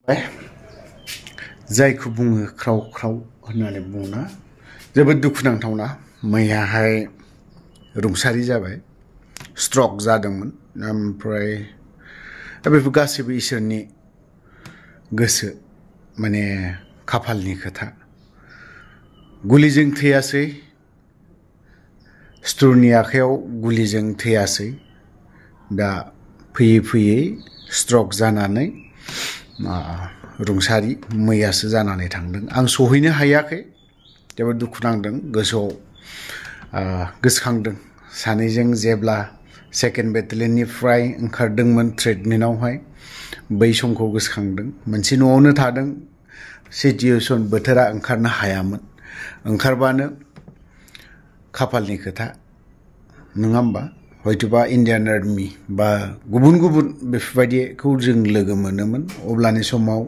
जायखौ बुङो ख्राव ख्राव होननानै बुङोना जोबोद दुखुनांथावना मैयाहाय रुंसारि जाबाय स्ट्रक जादोंमोन ओमफ्राय बेफोर गासैबो इसोरनि गोसो माने खाफालनि खोथा गुलिजों थैयासै स्टुरनि आखायाव गुलिजों थैयासै दा फैयै फैयै स्ट्रक जानानै रुंसारि मैयासो जानानै थांदों आं सहैनो हायाखै जोबोद दुखु नांदों गोसोआव गोसोखांदों सानैजों जेब्ला सेकेन्ड बेटालियननिफ्राय ओंखारदोंमोन ट्रिटमेन्टआवहाय बै समखौ गोसोखांदों मोनसे न'आवनो थादों सिचुएसन बोथोरा ओंखारनो हायामोन ओंखारबानो खाफालनि खोथा नङा होमबा हयतोबा इन्डियान आर्मी बा गुबुन गुबुन बेफोरबायदिखौ जों लोगो मोनोमोन अब्लानि समाव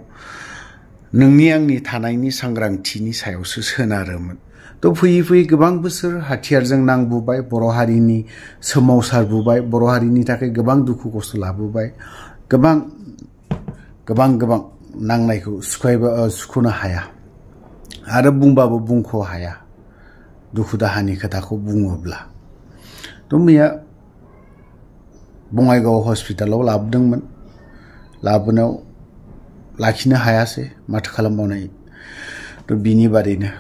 नोंनि आंनि थानायनि सांग्रांथिनि सायावसो सोनारोमोन थ' फैयै फैयै गोबां बोसोर हाथियारजों नांबोबाय बर' हारिनि सोमावसारबोबाय बर' हारिनि थाखाय गोबां दुखु खस्थ' लाबोबाय गोबां नांनायखौ सुख'नो हाया आरो बुंबाबो बुंख' हाया दुखु दाहानि खोथाखौ बुङोब्ला थ' मैया बङाइगाव हस्पिटालाव लाबोदोंमोन लाबोनायाव लाखिनो हायासै माथो खालामबावनो थ' बिनि बादैनो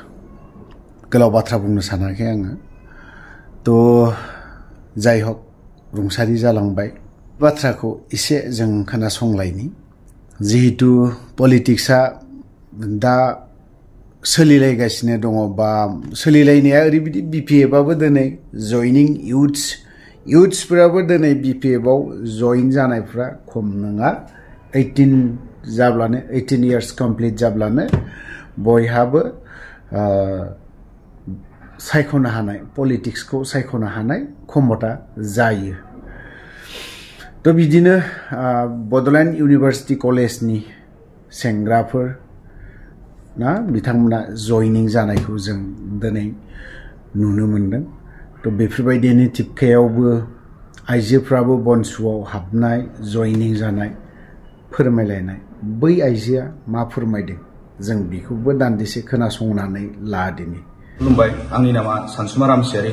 गोलाव बाथ्रा बुंनो सानाखै आङो थ' जाय हक रुंसारि जालांबाय बाथ्राखौ एसे जों खोनासंलायनि जिहेतु पलिटिक्सआ दा सोलिलायगासिनो दङ बा सोलिलायनाया ओरैबायदि बिपिएफआबो दिनै जयनिं इउथ्सफोराबो दिनै बिपिएफआव जइन जानायफ्रा खम नङा 18 इयार्स कमप्लिट जाब्लानो बयहाबो सायख'नो हानाय पलिटिक्सखौ सायख'नो हानाय क्षमता जायो थ' बिदिनो बड'लेण्ड इउनिभार्सिटि कलेजनि सेंग्राफोर ना बिथांमोना जयनिं जानायखौ जों दिनै नुनो मोनदों थ' बेफोरबायदिनि थिपकायावबो आइजोफ्राबो बनसुआव हाबनाय जयनिं जानाय फोरमायलायनाय बै आइजोआ मा फोरमायदों जों बेखौबो दान्दिसे खोनासंनानै लादिनि खुलुमबाय आंनि नामा सानसुमा रामसियारि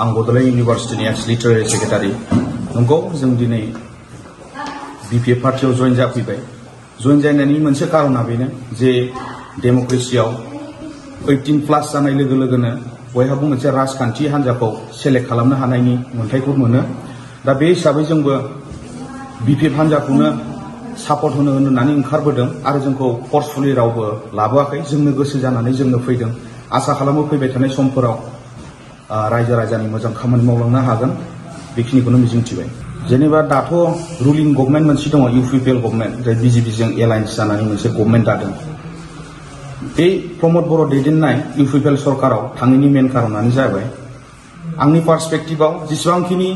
आं बड'लेण्ड इउनिभार्सिटिनि एक्स लिटारेरि सेक्रेटारि नंगौ जों दिनै बिपिएफ पार्टियाव जयन जाफैबाय जयन जानायनि मोनसे कारना बेनो जे डेम'क्रेसियाव 18 प्लास जानाय लोगो लोगोनो बयहाबो मोनसे राजखान्थि हान्जाखौ सेलेक्ट खालामनो हानायनि मोन्थायखौ मोनो दा बे हिसाबै जोंबो बिपिएफ हान्जाखौनो सापर्ट होननानै ओंखारबोदों आरो जोंखौ फर्सफुलि रावबो लाबोआखै जोंनो गोसो जानानै जोंनो फैदों आसा खालामो फैबाय थानाय समफोराव रायजो राजानि मोजां खामानि मावलांनो हागोन बेखिनिखौनो मिजिंथिबाय जेनेबा दाथ' रुलिं गभर्नमेन्ट मोनसे दङ इउपिपिएल गभर्नमेन्ट जाय बिजेपिजों एलायन्स जानानै मोनसे गभर्नमेन्ट दादों बे प्रमद बर' दैदेननाय इउपिपिएल सरकाराव थाङैनि मेन कारनानो जाबाय आंनि पार्सपेक्टिभआव जेसेबांखिनि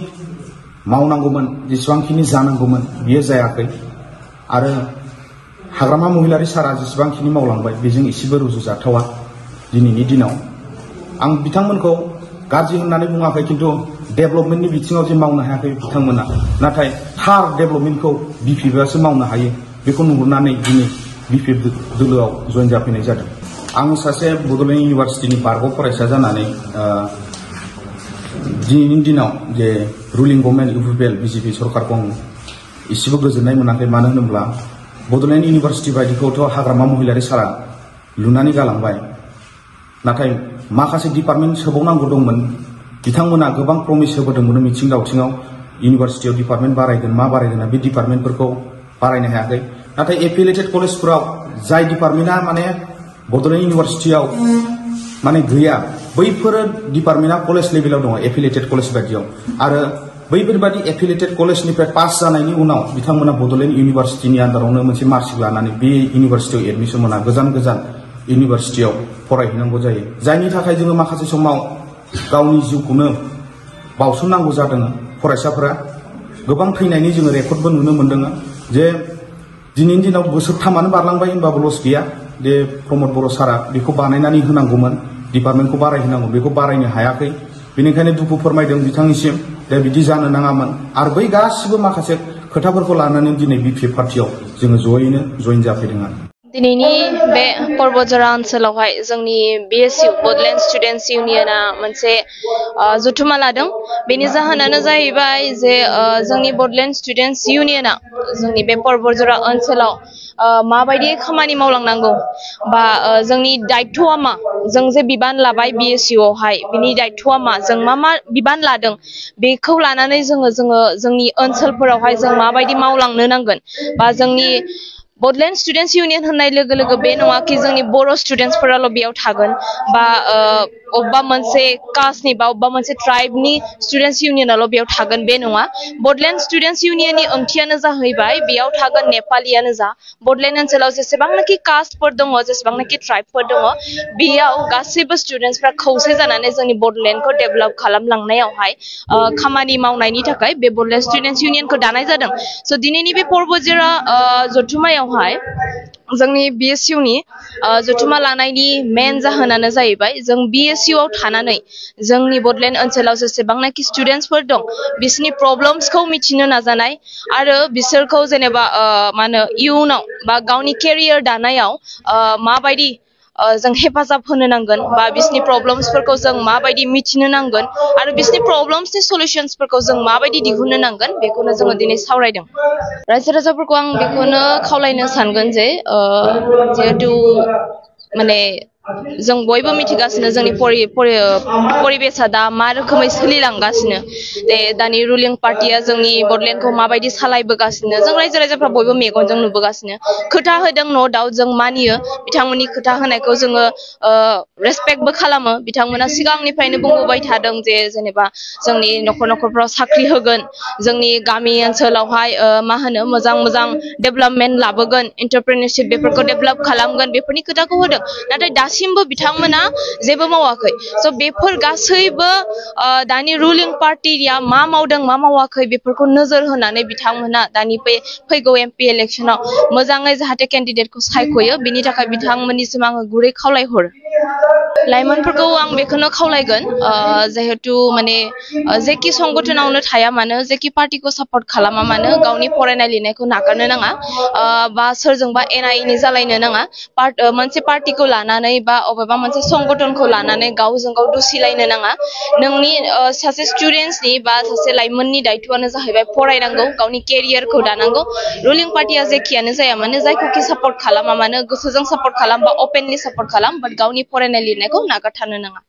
मावनांगौमोन जेसेबांखिनि जानांगौमोन बियो जायाखै आरो हाग्रामा महिलारि सारा जेसेबांखिनि मावलांबाय बेजों एसेबो रुजुजाथावा दिनैनि दिनाव आं बिथांमोनखौ गाज्रि होननानै बुङाखै खिन्थु डेभेलपमेन्टनि बिथिङाव जे मावनो हायाखै बिथांमोना नाथाय थार डेभेलपमेन्टखौ बिपिएफआसो मावनो हायो बेखौ नुहुरनानै दिनै बिपिएफ दोलोआव जयन जाफैनाय जादों आं सासे बड'लेण्ड इउनिभार्सिटिनि बारग' फरायसा जानानै दिनैनि दिनाव जे रुलिं गभर्नमेन्ट इउपिपिएल बिजेपि सरकारखौ आं एसेबो गोजोननाय मोनाखै मानो होनोब्ला बड'लेण्ड इउनिभार्सिटि बायदिखौथ' हाग्रामा महिलारि सारा लुनानै गालांबाय नाथाय माखासे डिपार्टमेन्ट सोबावनांगौ दंमोन बिथांमोना गोबां प्रमिस होबोदोंमोन मिथिं दावथिङाव इउनिभार्सिटियाव डिपार्टमेन्ट बारायगोन मा बारायगोन बे डिपार्टमेन्टफोरखौ बारायनो हायाखै नाथाय एफिलिएटेड कलेजफोराव जाय डिपार्टमेन्टआ माने बड'लेण्ड इउनिभार्सिटियाव माने गैया बैफोर डिपार्टमेन्टआ कलेज लेभेलाव दङ एफिलिएटेड कलेज बायदियाव आरो बैफोरबादि एफिलिएटेड कलेजनिफ्राय पास जानायनि उनाव बिथांमोना बड'लेण्ड इउनिभार्सिटिनि आन्दारावनो मोनसे मार्कशीट लानानै बे इउनिभार्सिटियाव एडमिसन मोना गोजान इउनिभार्सिटियाव फरायहैनांगौ जायो जायनि थाखाय जोङो माखासे समाव गावनि जिउखौनो बावसोमनांगौ जादों फरायसाफोरा गोबां थैनायनि जोङो रेकर्डबो नुनो मोन्दों जे दिनैनि दिनाव बोसोरथामानो बारलांबाय होनबाबो लस गैया जे प्रमद बर' सारा बेखौ बानायनानै होनांगौमोन डिपार्टमेन्टखौ बारायहोनांगौ बेखौ बारायनो हायाखै बेनिखायनो दुखु फोरमायदों बिथांनिसिम दा बिदि जानो नाङामोन आरो बै गासिबो माखासे खोथाफोरखौ लानानै दिनै बिपिएफ पार्टियाव जोङो जयैनो जइन जाफैदों आरो दिनैनि बे पर्बतजरा ओनसोलावहाय जोंनि बिएसइउ बडलेण्ड स्टुडेन्टस इउनियना मोनसे जथुमा लादों बेनि जाहोनानो जाहैबाय जे जोंनि बडलेण्ड स्टुडेन्टस इउनियना जोंनि बे पर्बतजरा ओनसोलाव माबायदि खामानि मावलांनांगौ बा जोंनि दायित्वआ मा जों जे बिबान लाबाय बिएसइउ आवहाय बिनि दायित्वआ मा जों मा बिबान लादों बेखौ लानानै जोङो जोंनि ओनसोलफोरावहाय जों माबायदि मावलांनो नांगोन बा जोंनि बडलेण्ड स्टुडेन्टस इउनियन होननाय लोगो लोगो बे नङा कि जोंनि बर' स्टुडेन्टसफोराल' बेयाव थागोन बा अबेबा मोनसे कास्टनि बा अबेबा मोनसे ट्राइबनि स्टुडेन्टस इउनियनाल' बेयाव थागोन बे नङा बडलेण्ड स्टुडेन्टस इउनियननि ओंथियानो जाहैबाय बेयाव थागोन नेपालियानो जा बडलेण्ड ओनसोलाव जेसेबांनाखि कास्टफोर दङ जेसेबांनाखि ट्राइबफोर दङ बेयाव गासैबो स्टुडेन्टसफ्रा खौसे जानानै जोंनि बडलेण्डखौ डेभेलप खालामलांनायावहाय खामानि मावनायनि थाखाय बे बडलेण्ड स्टुडेन्टस इउनियनखौ दानाय जादों स' दिनैनि बे पर्बतजरा जथुमायावहाय जोंनि बिएसइउनि जथुमा लानायनि मेन जाहोनानो जाहैबाय जों बिएसइउ आव थानानै जोंनि बडलेण्ड ओनसोलाव जेसेबांनाखि स्टुडेन्टसफोर दं बिसोरनि प्रब्लेम्सखौ मिथिनो नाजानाय आरो बिसोरखौ जेनेबा मा होनो इयुनाव बा गावनि केरियार दानायाव माबायदि जों हेफाजाब होनो नांगोन बा बिसोरनि प्रब्लेम्सफोरखौ जों माबायदि मिथिनो नांगोन आरो बिसोरनि प्रब्लेम्सनि सल्युशन्सफोरखौ जों माबायदि दिहुननो नांगोन बेखौनो जोङो दिनै सावरायदों रायजो राजाफोरखौ आं बेखौनो खावलायनो सानगोन जे जिहेतु माने जों बयबो मिथिगासिनो जोंनि परिबेसा दा मा रोखोमै सोलिलांगासिनो दे दानि रुलिं पार्टिया जोंनि बडलेण्डखौ माबायदि सालायबोगासिनो जों रायजो राजाफ्रा बयबो मेगनजों नुबोगासिनो खोथा होदों न' डाउट जों मानियो बिथांमोननि खोथा होनायखौ जोङो रेसपेक्टबो खालामो बिथांमोना सिगांनिफ्रायनो बुंबोबाय थादों जे जेनेबा जोंनि न'खरफ्राव साख्रि होगोन जोंनि गामि ओनसोलावहाय मा होनो मोजां डेभेलपमेन्ट लाबोगोन एन्टारप्रेनियरशिप बेफोरखौ डेभेलप खालामगोन बेफोरनि खोथाखौ होदों नाथाय दासिमबो बिथांमोना जेबो मावाखै स' बेफोर गासैबो दानि रुलिं पार्टिया मा मावदों मा मावाखै बेफोरखौ नोजोर होनानै बिथांमोना दानि फैगौ एमपि इलेक्सनाव मोजाङै जाहाथे केन्डिडेटखौ सायख'यो बिनि थाखाय बिथांमोननिसिम आङो गुरै खावलायहरो लाइमोनफोरखौ आं बेखौनो खावलायगोन जिहेतु माने जेखि संगठनावनो थाया मानो जेखि पार्टिखौ सापर्ट खालामा मानो गावनि फरायनाय लिरनायखौ नागारनो नाङा बा सोरजोंबा एना एनि जालायनो नाङा मोनसे पार्टिखौ लानानै बा अबेबा मोनसे संगठनखौ लानानै गावजों गाव दुसिलायनो नाङा नोंनि सासे स्टुडेन्टसनि बा सासे लाइमोननि दायित्वआनो जाहैबाय फरायनांगौ गावनि केरियारखौ दानांगौ रुलिं पार्टिया जेखियानो जाया मानो जायखौखि सापर्ट खालामा मानो गोसोजों सापर्ट खालाम बा अपेनलि सापर्ट खालाम बाट गावनि फरायनाय लिरनायखौ नागारथारनो नाङा